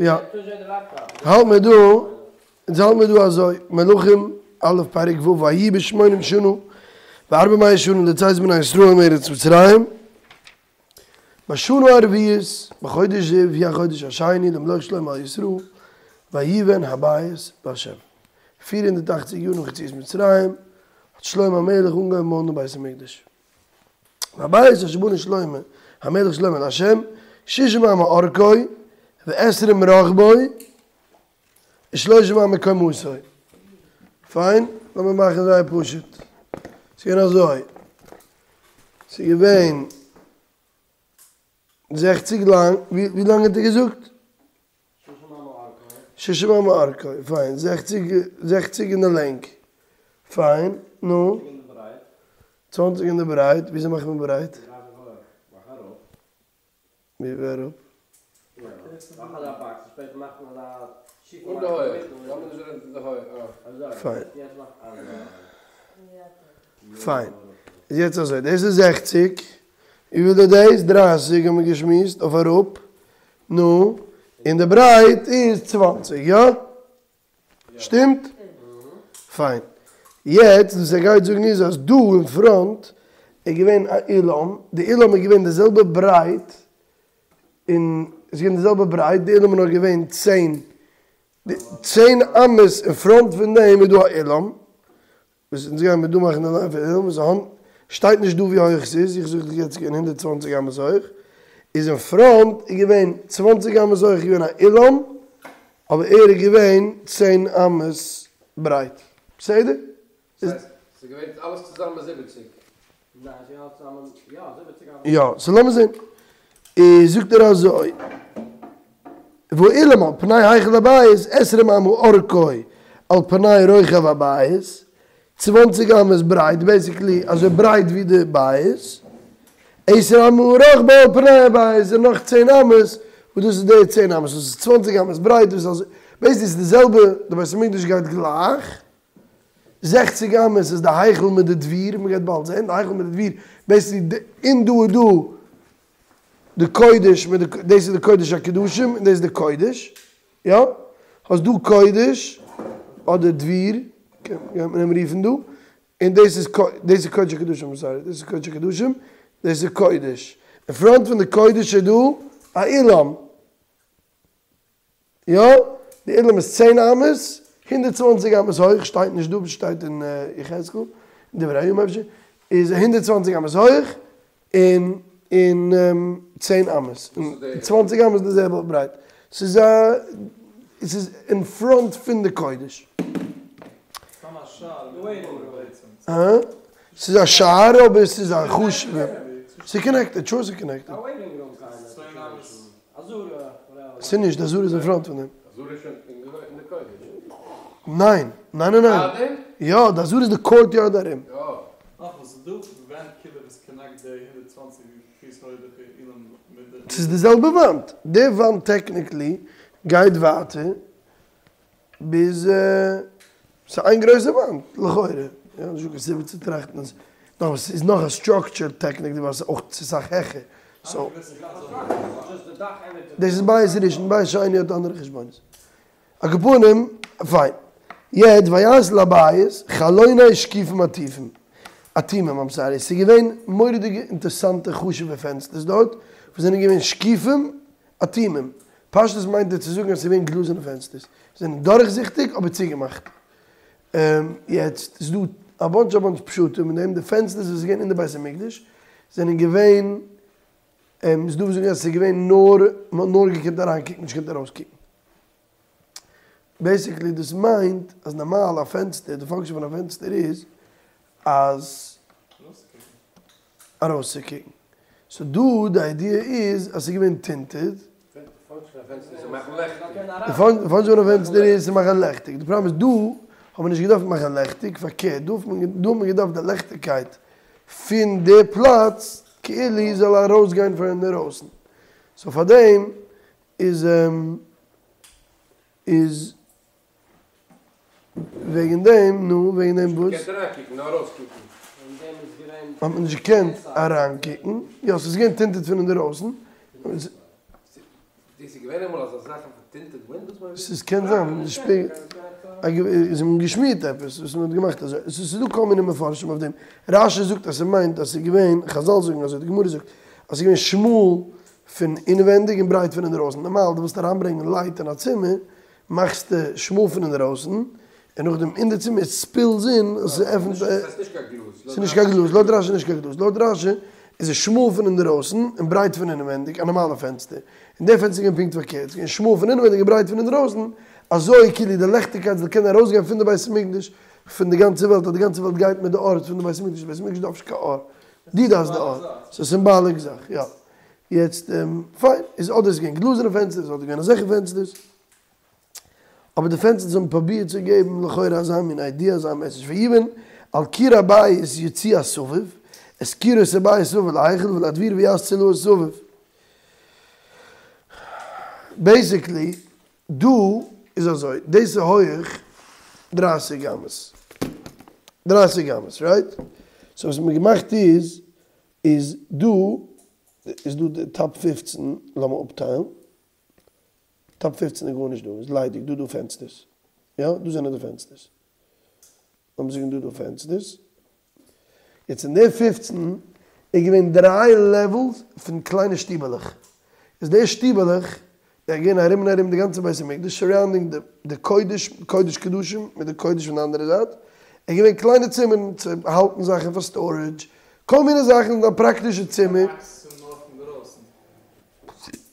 יא. האלט מיר דא, אונז האלט מיר דא אזוי, מלכים א' פרק ו' ויהי בשמונים שנה וארבע מאות שנה לצאת בני ישראל מארץ מצרים, בשנה הרביעית בחודש זיו הוא החודש השני למלוך שלמה על ישראל ויבן הבית לה'. 480 יאר נאך יציאת מצרים האט שלמה המלך אנגעהויבן בויען דעם בית המקדש. והבית אשר בנה שלמה המלך שלמה לה' שישים אמה ארכו ועשרים רחבו ושלושים אמה קומתו. פיין, לאמיר מאכן זייער פשוט. ס'איז געווען אזוי, ס'איז געווען זעכציג לאנג, ווי לאנג האט ער געזאגט? שישים אמה ארכו, פיין, זעכציג, זעכציג אין די לענג, פיין, נו, צוואנציג אין די ברייט, וויאזוי מאכט מען ברייט? ווי אראפ? פיין. פיין. איז יעצט אזוי, דאס איז זעכציג, וויפיל איז דאס? דרייסיג האבן מיר געשמועסט אויף אראפ, נו, און די ברייט איז צוואנציג, יא? שטימט? פיין. יעצט וואס ער גייט זאגן איז אז דא אין פראנט איז געווען א אולם, די אולם איז געווען די זעלבע ברייט, און עס איז געווען די זעלבע ברייט, די אולם איז נאר געווען צען, צען אמות אין פראנט פון דעם איז דא א אולם, וואס אונז גייען מיר דא מאכן די ליין פון אולם וואס האנט שטייט נישט דא ווי הויך ס'איז, איך זאג דיך יעצט ס'איז געווען 120 אמות הויך, איז אין פראנט איז געווען צוואנציג אמות הויך איז געווען א אולם, אבער ער איז געווען צען אמות ברייט. בסדר? ס'איז געווען אלעס צוזאמען זיבעציג. יא, סאו לאמיר זען. איז זאגט ער אזוי, והאולם על פני היכל הבית עשרים אמה אורכו על פני רוחב הבית, צוואנציג אמות ברייט, בעיסיקלי אזוי ברייט ווי די בית, עשר אמה רחבו על פני הבית, און נאך צען אמות, וואס דאס איז די צען אמות, וואס איז צוואנציג אמות ברייט, דאס איז אזוי, בעיסיקלי איז די זעלבע, די בית המקדש גייט גלייך, זעכציג אמות איז די היכל מיט די דביר, מען גייט באלד זען, די היכל מיט די דביר, בעיסיקלי אין דא איז דא די קודש מיט די, דאס איז די קודש הקדשים און דאס איז די קודש, יא? האסט דא קודש אדער דביר, קען מען אים רופן דא, און דאס איז דאס איז קודש הקדשים, סארי, דאס איז קודש הקדשים, דאס איז קודש, אין פראנט פון די קודש איז דא א אולם. יא, די אולם איז צען אמות, 120 אמות הויך, שטייט נישט דא, שטייט אין יחזקאל, אין דברי הימים אפשר, איז 120 אמות הויך, און און צען אמות, און צוואנציג אמות די זעלבע ברייט. ס'איז א, ס'איז אין פראנט פון די קודש. אה? ס'איז א שער אבער ס'איז א חשוב'ע. ס'איז קאנעקטעד, שור ס'איז קאנעקטעד. ס'איז נישט, די עזרה איז אין פראנט פון דעם. ניין, ניין ניין ניין. יא, די עזרה איז די קאורט יארד ארום. ס'איז די זעלבע וואנט. די וואנט טעקניקלי גייט ווייטער ביז ס'איז איין גרויסע וואנט, לכאורה. יא, נישטא קיין סיבה צו טראכטן אז נאך, ס'איז נאך א סטראקטשער טעקניקלי ווייל ס'איז אויך צו סאך העכער. סאו, דאס איז בית ראשון, בית שני האט אנדערע חשבונות. על כל פנים, פיין. יעצט ויעש לבית חלוני שקיפים עטיפים, אטומים, איים סארי, ס'איז געווען מורא'דיגע אינטערסאנטע חשוב'ע פענסטערס דארט, וואס זענען געווען שקיפים אטומים. פשטות מיינט ער צו זאגן אז ס'איז געווען גלאזערנע פענסטערס, זענען דורכזיכטיג אבער צוגעמאכט. יעצט איז דא א באנטש א באנטש פשטים אין דעם, די פענסטערס וואס איז געווען אין די בית המקדש זענען געווען, ס'איז דא וואס זאגן אז ס'איז געווען נאר, מ'האט נאר געקענט אריינקוקן נישט געקענט ארויסקוקן. בעיסיקלי דאס מיינט אז נארמאל א פענסטער, די פאנקשען פון א פענסטער איז אז ארויסצוקוקן. סאו דא די איידיע איז אז ס'איז געווען טינטעד. די פאנקשען פון א פענסטער איז צו מאכן לעכטיג. די פאנקשען פון א פענסטער איז צו מאכן לעכטיג. די פראבלעם איז דא האט מען נישט געדארפט מאכן לעכטיג, פארקערט דא האט מען געדארפט די לעכטיגקייט פון די פלאץ כאילו זאל ארויסגיין פון אינדערויסן. סאו פארדעם איז איז וועגן דעם, נו, וועגן דעם וואס? נישט געקענט אריינקוקן, נאר ארויסקוקן. האט מען נישט געקענט אריינקוקן, יא, ס'איז געווען טינטעד פון אינדערויסן. דו דאס איז געווען אמאל אזא זאך פון טינטעד ווינדאוס מעיבי? ס'איז קען זיין די שפיגל זיי האבן געשמירט עפעס וואס מ'האט געמאכט אזוי עס איז דא כל מיני מפרשים אויף דעם רש"י זאגט אז ס'מיינט אז ס'איז געווען חזל זאגן אזוי די גמרא זאגט אז ס'איז געווען שמאל פון אינווענדיג און ברייט פון אינדערויסן נארמאל דו ווילסט אריינברענגען לייט אין א צימער מאכסטו שמאל פון אינדערויסן און נאכדעם אין די צימער ספילס אין אז ס'עפנט ס'הייסט נישט קיין גלאז. ס'איז נישט קיין גלאז, לויט רש"י איז נישט קיין גלאז, לויט רש"י איז עס שמאל פון אינדערויסן און ברייט פון אינעווענדיג, א נארמאלע פענסטער, און די פענסטער איז געווען פונקט פארקערט, ס'איז געווען שמאל פון אינעווענדיג און ברייט פון אינדערויסן, אזוי כאילו די לעכטיגקייט זאל קענען ארויסגיין פון די בית המקדש פון די גאנצע וועלט, אז די גאנצע וועלט גייט מיט די אור פון די בית המקדש, די בית המקדש דארף נישט קיין אור, דו דארפסט די אור, ס'איז א סימבאליק זאך, יא. יעצט, פיין, איז אדער איז געווען גלאזערנע פענסטערס אדער געווען אזעלכע פענסטערס. אבער די פענסטערס האבן פרובירט צו געבן לכאורה אזא מין איידיע אזא מעסעדזש ויבן על קיר הבית יציע סביב את קירות הבית סביב להיכל ולדביר ויעש צלעות סביב. בעיסיקלי דא איז אזוי דאס איז הויעך דרייסיג אמות דרייסיג אמות רייט? סאו וואס מ'האט געמאכט איז איז דא איז דא די טאפ פופצן לאמיר אפטיילן. טאפ פופצן איז גארנישט דא, איז ליידיג, דא דא פענסטערס, יא דא זענען די פענסטערס, לאמיר זאגן דא דא פענסטערס, יעצט אין די פופצן איז געווען דריי לעוועלס פון קליינע שטיבעלעך, איז די שטיבעלעך איז געווען ארום און ארום די גאנצע בית המקדש סאראונדינג די קודש קודש קדשים מיט די קודש פון די אנדערע זייט, איז געווען קליינע צימערן צו האלטן זאכן פאר סטארעדזש, כל מיני זאכן, א פראקטישע צימער.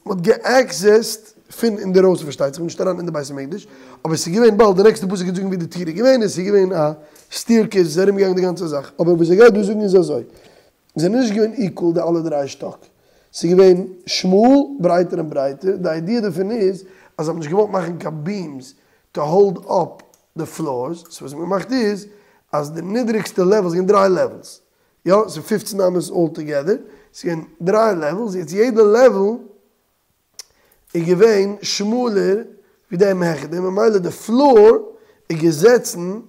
מען האט געעקסעסט פון אינדערויסן פארשטייט זיך, נישט אריין אין די בית המקדש, אבער עס איז געווען באלד די נעקסטע פסוק גייט זאגן ווי די טיר איז געווען, עס איז געווען א סטעירקעיס עס איז ארום געגאנגען די גאנצע זאך, אבער וואס ער גייט דא זאגן איז אזוי, זיי זענען נישט געווען איקוואל די אלע דריי שטאק, עס איז געווען שמאל, ברייטער און ברייטער, די איידיע דערפון איז אז זיי האבן נישט געוואלט מאכן קיין ביעמס טו האלד אפ די פלארס, סאו וואס מען האט געמאכט איז אז די נידריגסטע לעוועל, עס איז געווען דריי לעוועלס, יא, ס'איז פופצן אמות אלל טוגעדער, ס'איז געווען דריי לעוועלס, יעצט יעדע לעוועל איז געווען שמאלער ווי דעם העכער דעם, ממילא די פלאר איז געזעצן,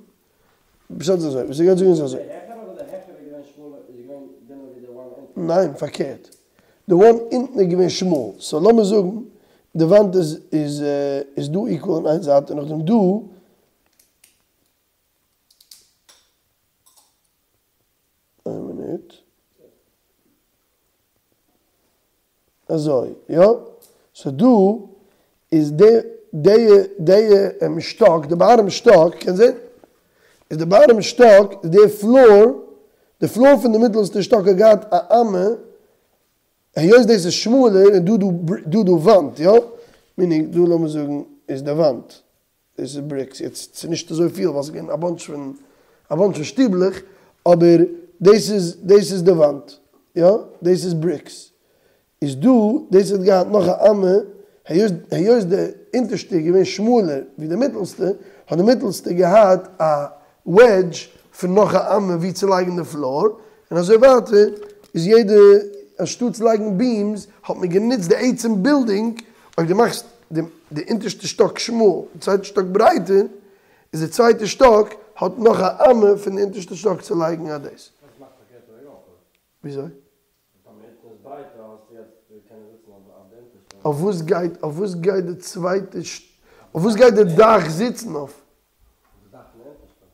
פשט איז אזוי, וואס ער גייט זאגן איז אזוי. די העכערע אדער די העכערע איז געווען שמאלער, איז געווען דינער ווי די וואן אונטן? ניין, פארקערט, די וואן אונטן איז געווען שמאל, סאו לאמיר זאגן די וואנט איז איז איז דא איקוואל אין איין זייט און נאכדעם דא, איין מינוט. אזוי, יא? סאו דא איז די די די שטאק, די באטאם שטאק, קענסט זען? איז די באטאם שטאק, די פלאר, די פלאר פון די מיטעלסטע שטאק האט געהאט א אמה, היות דאס איז שמאלער און דא דא דא וואנט, יא? מינינג דא לאמיר זאגן איז די וואנט. דאס איז בריקס, יעצט ס'איז נישט אזוי פיל ווייל ס'איז געווען א באנטש פון א באנטש פון שטיבלעך, אבער דאס איז דאס איז די וואנט, יא, דאס איז בריקס, איז דא דאס האט געהאט נאך א אמה, היות היות די אונטערשטע איז געווען שמאלער ווי די מיטעלסטע, האט די מיטעלסטע געהאט א וועדזש פון נאך א אמה ווי צו לייגן די פלאר, און אזוי ווייטער, איז יעדע אנשטאט צו לייגן ביעמס האט מען גענוצט די עצם בילדינג, אויב דו מאכסט די די אונטערשטע שטאק שמאל, די צווייטע שטאק ברייטער, איז די צווייטע שטאק האט נאך א אמה פון די אונטערשטע שטאק צו לייגן א דאס. דאס מאכט פארקערט אויך אויך. וויאזוי? טאמער אונטן איז ברייטער האסטו יעצט ווי קענען זיצן אויף די אונטערשטע. אויף וואס גייט אויף וואס גייט די צווייטע אויף וואס גייט די דאך זיצן אויף? אויף די דאך פון די אונטערשטע.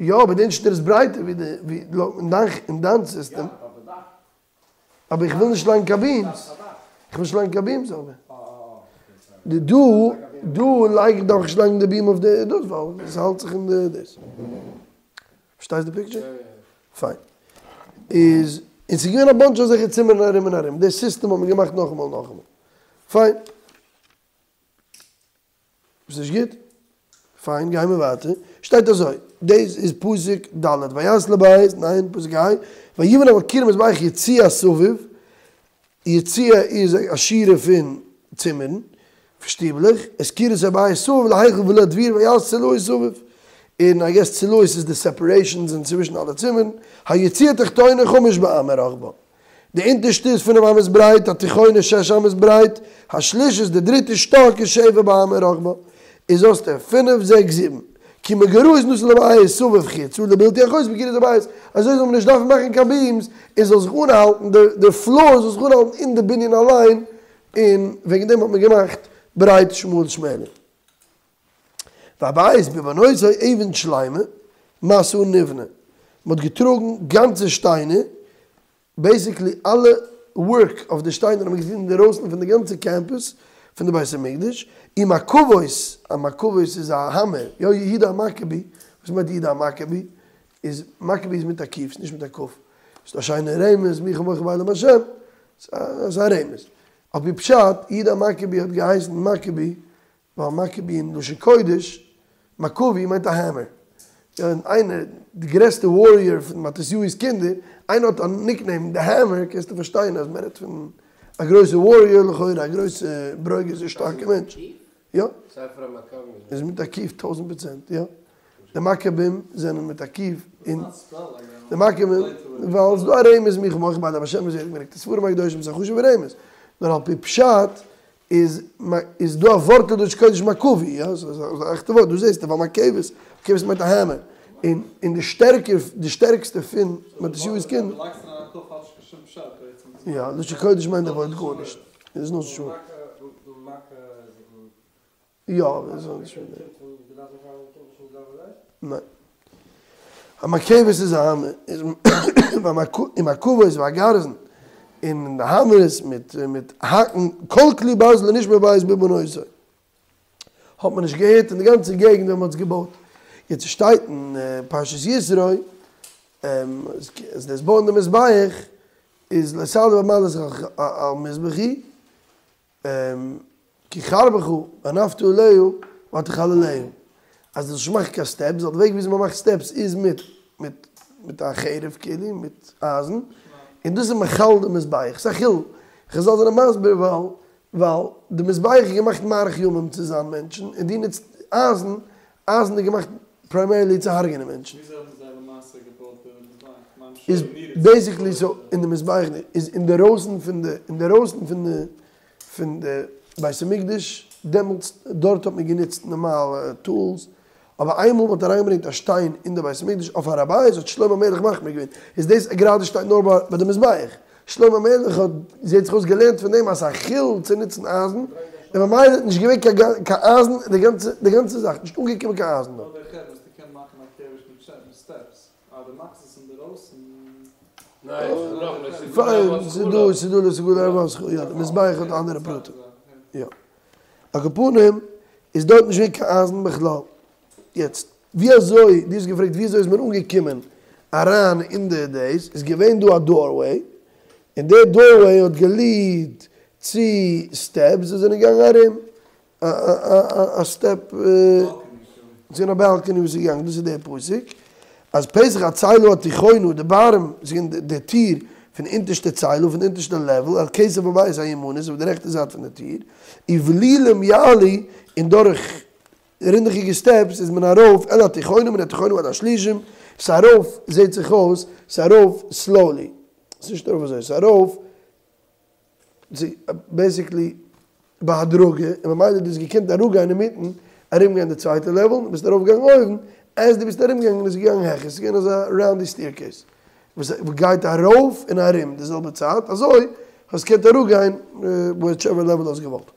יא אבער די אונטערשטע איז ברייטער ווי די ווי אין דיין אין דיין סיסטעם. יא אויף די דאך. אבער איך וויל נישט לייגן קיין ביעמס, איך וויל נישט לייגן קיין ביעמס אבער. די דא, דא לייג איך דארף איך נישט לייגן די ביעם אויף די דאס ווייל עס האלט זיך אין די דאס. פארשטייסט די פיקטשער? פיין. איז, און ס'איז געווען א באנטש אזעלכע צימערן ארום און ארום, די סיסטעם האט מען געמאכט נאכאמאל און נאכאמאל. פיין. איז נישט גוט? פיין, גייען מיר ווייטער. שטייט אזוי, דאס איז פסוק ד', ויעש לבית, ניין, פסוק ה', ויבן על קיר המזבח יציע סביב, יציע איז א שורה פון צימערן, פון שטיבלעך, את קירות הבית סביב להיכל ולדביר ויעש צלעות סביב, און איי געס צלעות איז די סעפערעישאנס אינצווישן אלע צימערן, היציע התחתונה חמש באמה רחבה. די אונטערשטע איז פינף אמות ברייט, התיכונה שש אמות ברייט, השלישית די דריטע שטאק איז שבע באמה רחבה, איז האסטו פינף זעקס זיבן, כי מגרעות נתן לבית סביב חוצה לבלתי אחוז בקירות הבית, אזוי זאל מען נישט דארפן מאכן קיין ביעמס, און זאל זיך אנהאלטן, די פלאר זאל זיך אנהאלטן אין די בנין אליין. און וועגן דעם האט מען געמאכט ברייט שמאל שמעלער. והבית בהבנותו אבן שלימה משא נבנה, מען האט געטראגן גאנצע שטיינער, בעיסיקלי אלע ווארק אויף די שטיינער האט מען געטון אינדערויסן פון די גאנצע קעמפוס פון די בית המקדש, ומקבות, א מקבות איז א האמער, יא יהודה המכבי, וואס מיינט יהודה המכבי? איז מכבי איז מיט א ק' נישט מיט א כ', ס'איז דא א שיינע רמז מי כמוך באלים השם, ס'איז א רמז, על פי פשט יהודה המכבי האט געהייסן מכבי ווייל מכבי אין לשון קודש, מכבי מיינט א העמער. און איינער, די גרעסטע וואריער פון מתתיהו'ס קינדער, איינער האט א ניקנעים די העמער, קענסטו פארשטיין אז מען רעדט פון א גרויסע וואריער לכאורה, א גרויסע ברוגז'ע שטארקע מענטש. יא. איז מיט א קוף טויזענט פראצענט, יא. די מכבים זענען מיט א קוף, און די מכבים, ווייל ס'איז דא א רמז מי כמוך באלים השם וואס ווערט געברענגט אין ספרים הקדושים, ס'איז א חשוב'ע רמז. נאר על פי פשט איז איז דא א ווארט אין לשון קודש מכבי, יא, ס'איז א עכטע ווארט, דא זעסטו ווייל מקבת, מקבת מיינט א העמער, און און די שטערקער די שטערקסטע פון מתתיהו'ס קינדער. יא, לשון קודש מיינט די ווארט גארנישט, איז נאט שור. יא, איז נאט שור. ניין. א מקבת איז א האמער, איז ומקבות והגרזן, און די האמערס מיט מיט האקן, כל כלי ברזל לא נשמע בבית בהבנותו. האט מען נישט געהערט אין די גאנצע געגנט ווען מען האט עס געבויט. יעצט שטייט אין פרשת יתרו, אז דאס בויען די מזבח איז לא תעלה במעלות על מזבחי, כי חרבך והנפת עליה ותחללה, אז דו זאלסט נישט מאכן קיין סטעפס, ווייל די וועג וויאזוי מען מאכט סטעפס איז מיט מיט מיט א חרב כאילו, מיט אייזן, און דאס איז מחלל די מזבח, ס'איז א חילול, חזל זענען מסביר ווייל ווייל די מזבח איז געמאכט מאריך ימים צו זיין מענטשן, און דו נוצט אייזן, אייזן איז געמאכט פריימערלי צו הרג'נען מענטשן. וויאזוי האבן זיי למעשה געבויט די מזבח? ממש איז בעיסיקלי סאו אין די מזבח איז אינדערויסן פון די אינדערויסן פון די פון די בית המקדש דעמאלטס דארט האט מען גענוצט נארמאלע טולס אבער איינמאל מען האט אריינגעברענגט א שטיין אין די בית המקדש אויף הר הבית האט שלמה המלך מחמיר געווען איז דאס גראדע שטייט נאר ביי די מזבח שלמה המלך האט זעט זיך אויס געלערנט פון דעם אז ס'איז א חילול צו נוצן אייזן, און ממילא איז נישט געווען קיין אייזן די גאנצע די גאנצע זאך, נישט אנגעקומען קיין אייזן דארט. פיין, ס'איז דא ס'איז דא לא תגלה ערותך, יא די מזבח האט אנדערע פרטים, יא. על כל פנים איז דארט נישט געווען קיין אייזן בכלל. יעצט ווי אזוי, דו האסט געפרעגט ווי אזוי איז מען אנגעקומען אריין אין די דעיס, איז געווען דא א דארוועי, און די דארוועי האט געליעד צו סטעפס וואס זענען געגאנגען ארום, א סטעפ, ס'איז געווען א באלקעני וואס איז געגאנגען, דאס איז די פסוק, אז פתח הצלע התיכונה, די בארעם, ס'איז געווען די טיר פון די אונטערשטע צלע, פון די אונטערשטע לעוועל, אל כתף הבית הימנית, אויף די רעכטע זייט פון די טיר, ובלולים יעלו, און דורך רינדעכיגע סטעפס איז מען ארויף אל התיכונה מן התיכונה עד השלישים, ס'איז ארויף זעהט זיך אויס ס'איז ארויף סלאולי, ס'איז נישט ארויף אזוי, ס'איז ארויף בעיסיקלי בהדרגה, און ממילא דו האסט געקענט אראפגיין אינמיטן, ארומגיין די צווייטע לעוועל, ביסט ארויפגעגאנגען אויבן, עז דו ביסט ארומגעגאנגען איז געגאנגען העכער, ס'איז געווען אזא ראונדי סטעירקעיס וואס גייט ארויף און ארום די זעלבע צייט, אזוי האסט געקענט אראפגיין וויטשעווער לעוועל דו האסט געוואלט.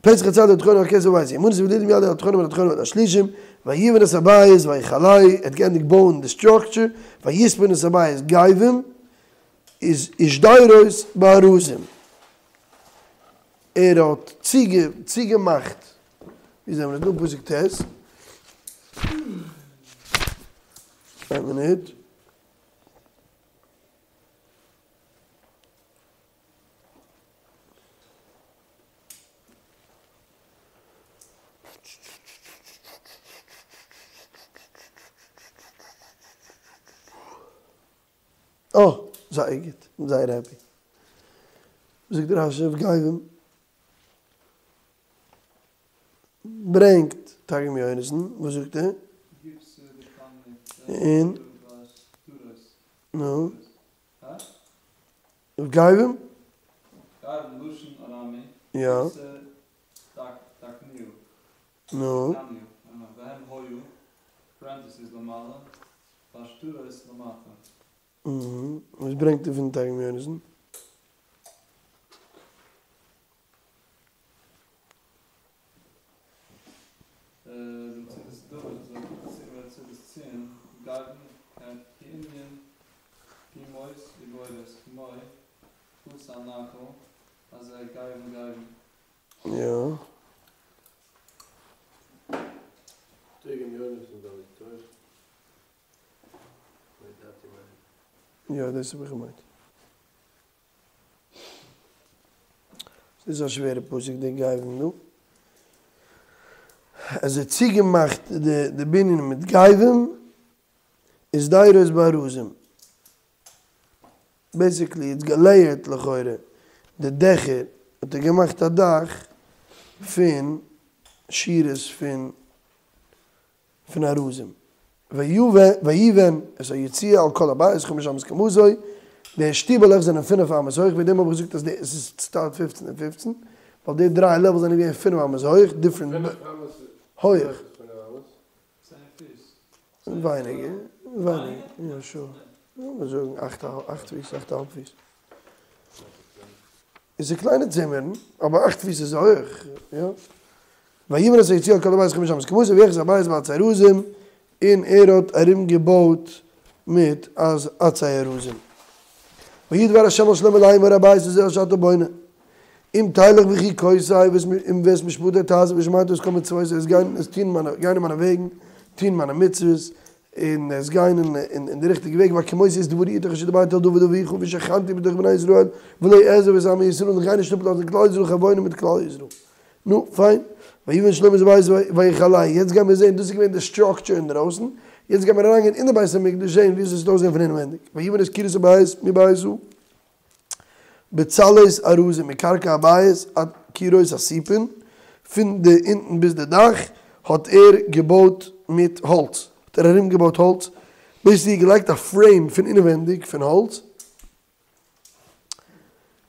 פתח הצלע התיכונה אל כתף הבית הימנית ובלולים יעלו אל התיכונה מן התיכונה עד השלישים ויבן את הבית ויכלהו ער האט געענדיגט בויען די סטראקטשער ויספון את הבית גבעים איז ושדרות בארזים ער האט צוגעמאכט ווי זעמיר עס דא פסוק ט' איין מינוט. אה! זייער גוט, כ'בין זייער העפי. זאגט רש"י וגבעים ברענגט תרגום יונתן, וואס זאגט ער? און? נו? וגבעים? יא. נו. וואס ברענגט ער פון תרגום יונתן? יא. יא דאס האב איך געמיינט. ס'איז א שווערע פסוק די גבהים דא. אז ער האט צוגעמאכט די בנין מיט גבהים ושדרות בארזים. בעיסיקלי איטס געלעיערט לכאורה די דעכער האט ער געמאכט א דאך פון שורות פון פון ארזים. ויבן את היציע על כל הבית חמש אמות קומתו, די שטיבעלעך זענען פינף אמות הויך, וועגן דעם האב איך געזאגט אז די עס איז סטארט פופצן און פופצן, ווייל די דריי לעוועלס זענען געווען פינף אמות הויך, דיפרענט הויך. ווייניגער, ווייניגער, יא שור, לאמיר זאגן אכט אכט פיס, אכט א האלב פיס. עס איז קליינע צימערן, אבער אכט פיס איז הויך, יא. ויבן את היציע על כל הבית חמש אמות קומתו ויכס הבית בעצי ארזים, און ער האט ארום געבויט מיט עצי ארזים. ויהי דבר ה' אל שלמה לאמור הבית הזה אשר אתה בונה. אם תלך בחוקותי ואת משפטי תעשה ושמרת את כל מצוותי וועסט גיין וועסט טון מיינע גיין אין מיינע וועגן טון מיינע מצוות און וועסט גיין אין די ריכטיגע וועג והקימותי את דברי אתך אשר דברתי אל דוד אביך ושכנתי בתוך בני ישראל ולא אעזוב את עמי ישראל און איך גיי נישט אפלאזן כלל ישראל איך וועל וואוינען מיט כלל ישראל. נו, פיין. ויבן שלמה את הבית ויכלהו. יעצט גיימיר זעהן, דאס איז געווען די סטראקטשער אינדרויסן, יעצט גיימיר אריינגיין אין די בית המקדש זעהן וויאזוי עס האט אויסגעזעהן פון אינווענדיג. ויבן את קירות הבית מביתה בצלעות ארזים מקרקע הבית עד קירות הסיפון, פון די אונטן ביז די דאך האט ער געבויט מיט האלץ, האט ער ארום געבויט האלץ, בעיסיקלי געלייגט א פרעים פון אינעווענדיג פון האלץ,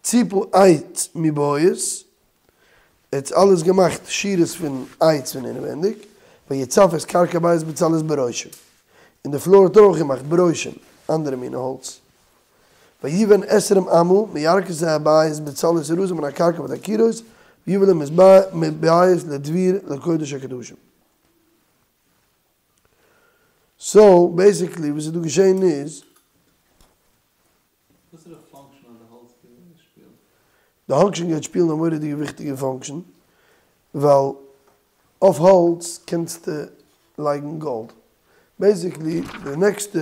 צפה עץ מבית, ער האט אלעס געמאכט שורות פון עץ פון אינעווענדיג, ויצף את קרקע הבית בצלעות ברושים, און די פלאר האט ער אויך געמאכט ברושים, אנדערע מינע האלץ. ויבן עשרים אמה מירכתי הבית בצלעות ארזים מן הקרקע ועד הקירות, ויבן מבית לדביר לקודש הקדשים. סאו בעיסיקלי וואס איז דא געשען איז. וואסערע פאנקשען האט די האלץ געשפילט? די האנקשען גייט שפילן א מורא'דיגע וויכטיגע פאנקשען, ווייל אויף האלץ קענסטו לייגן גאלד. בעיסיקלי די נעקסטע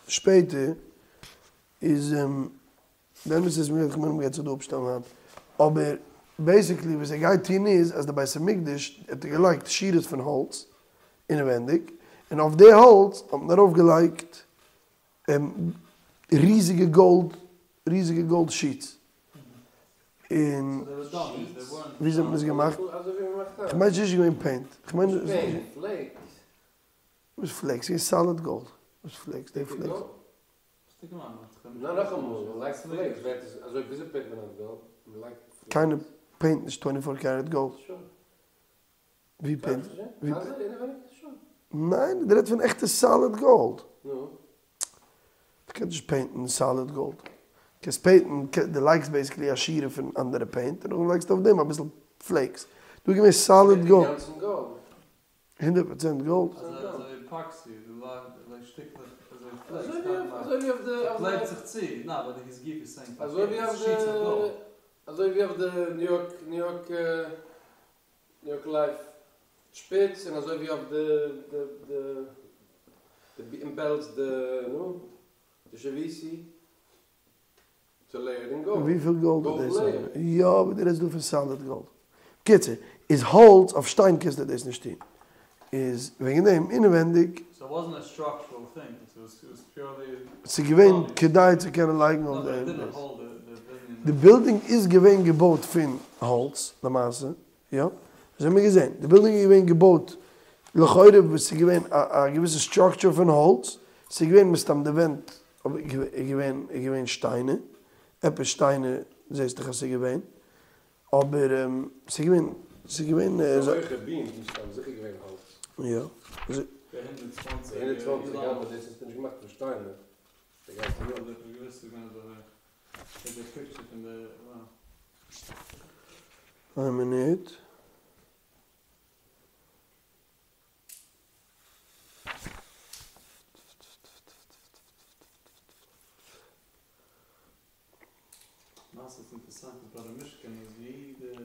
שפעטער איז די אמת איז מיר כ'מיין מ'גייט זיך דא אפשטעלן היינט, אבער בעיסיקלי וואס ער גייט טון איז אז די בית המקדש האט ער געלייגט שורות פון האלץ אינעווענדיג, און אויף די האלץ האט מען ארויף געלייגט ריזיגע גאלד ריזיגע גאלד שיטס, און וויאזוי האט מען עס געמאכט? כ'מיין ס'איז נישט געווען פעינט, כ'מיין. וואס פלעקס? ס'איז סאליד גאלד. וואס פלעקס? די פלעקס. קיינער פעינט נישט טווענטי פאר קערעט גאלד. ווי פעינט? ניין, דו רעדסט פון עכטע סאליד גאלד. דו קענסט נישט פעינטן סאליד גאלד. קענסט פעינטן, דו לייגסט בעיסיקלי א שורה פון אנדערע פעינט און נאכדעם לייגסטו אויף דעם אביסל פלעקס. דא איז געווען סאליד גאלד. הונדערט פראצענט גאלד. אזוי ווי אויף די ניו יארק ניו יארק ניו יארק לייף שפיץ און אזוי ווי אויף די די די אין בעלז די נו די שויתי. וויפיל גאלד איז דאס? יא אבער דו רעדסט דא פון סאליד גאלד. בקיצור, איז האלץ אויף שטיין קענסטו דאס נישט טון. איז וועגן דעם אינעווענדיג. ס'איז געווען כדי צו קענען לייגן אויף דעם. די בילדינג איז געווען געבויט פון האלץ למעשה. יא, אזוי האבן מיר געזען. די בילדינג איז געווען געבויט לכאורה וואס ס'איז געווען א געוויסע סטראקטשער פון האלץ. ס'איז געווען מסתם די ווענט איז געווען איז געווען שטיינער, עפעס שטיינער זעסט דאך אז ס'איז געווען, אבער ס'איז געווען ס'איז געווען. די הויכע ביעמס מסתם זיכער געווען האלץ. יא. די הונדערט צוואנציג אמה דאס איז נישט געמאכט פון שטיינער. די גאנצע איין מינוט. למעשה איז אינטערעסאנט אז ביי די משכן איז יעדע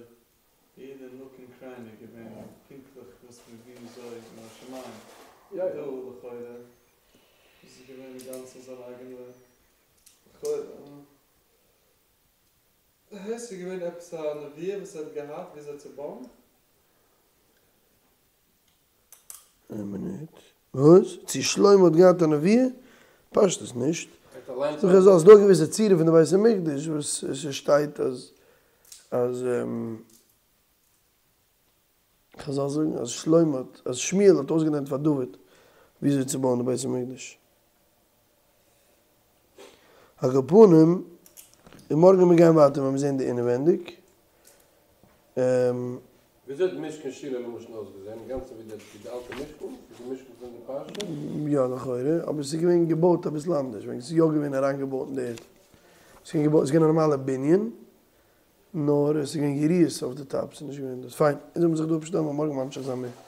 יעדע nook and cranny געווען פונקטליך וואס ווי וויאזוי מן השמים. יא יא. דא לכאורה איז עס געווען אינגאנצן זיין אייגענע לכאורה. ס'איז געווען עפעס א נבואה וואס ער האט געהאט וויאזוי צו בויען? איין מינוט. וואס? צו שלמה האט געהאט א נבואה? פשטות נישט. זאג איך אזוי, ס'דא א געוויסע צורה פון די בית המקדש וואס ס'שטייט אז אז חזל זאגן אז שלמה האט אז שמואל האט אויסגעלערנט פאר דוד וויאזוי צו בויען די בית המקדש. על כל פנים, און מארגן מיר גייען ווייטער וועלן מיר זען די אינעווענדיג. וויאזוי האט משכן שילה למשל אויסגעזען? אינגאנצן ווי די אלטע משכן? ווי די משכן פון די פרשה? יא לכאורה, אבער ס'איז געווען געבויט אביסל אנדערש, וועגן ס'איז יא געווען אריינגעבויט אין די ערד. ס'איז געווען געבויט, ס'איז געווען א נארמאלע בנין, נאר עס איז געווען יריעות אויף די top, ס'איז נישט געווען דאס. פיין, אונז וועלן זיך דא אפשטעלן און מארגן ממשיך זיין מער.